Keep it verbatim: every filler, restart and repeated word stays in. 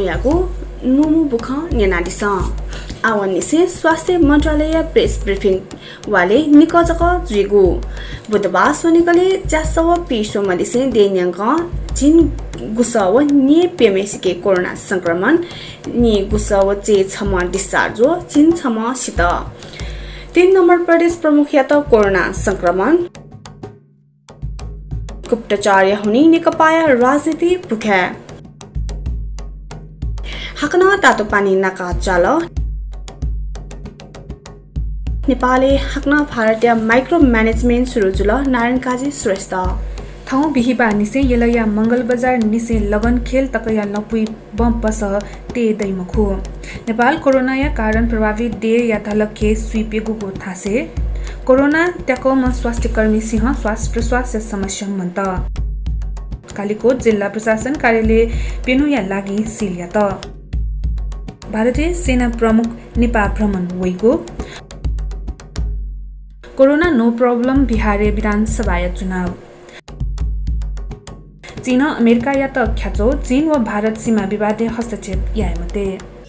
यागु न्वमु बुखँ न्यनादिसँ। आवंनिसें स्वास्थ्य मन्त्रालय प्रेस ब्रिफिङ वाले निकः जक जुइगु। बुधबार स्वनिगलय् च्यासः व पीस्वम्हलिसें देय्‌न्यंकं झिंगुसः व न्येप्यम्हेसिके कोरोना संक्रमण, निगुसः व चय्‌छम्ह discharge व झिंछम्ह सित। तीन नम्बर प्रदेश प्रमुखयात कोरोना संक्रमण। गुप्तचरया हुनिं नेकपाया राजनीति भुखाय्। हाकनं तातोपानी नाका चाल। नेपालय् हाकनं भारतया micro management सुरु जुल, नारायणकाजी श्रेष्ठ। थौं बिहिबाःनिसें यलया मंगलबजारनिसें लगनखेल तकया लँपुइ बँ पसः तये दइ मखु। नेपाल कोरोनाया कारण प्रभावित देय्‌या धलखय् स्वीप्यंगूगु थासय् कोरोना त्याकःम्ह स्वास्थ्यकर्मी सिंह श्वासप्रश्वासया समस्या मन्त। कालिकोट जिल्ला प्रशासन कार्यालय प्यन्हुया लागि सिल यात। भारतीय सेना प्रमुख नेपाः भ्रमण वइगु। कोरोना no problem, बिहारय् विधानसभाया चुनाव। चीनं अमेरिकायात ख्याच्वः, चीन व भारत सीमा विवादय् हस्तक्षेप याये मते।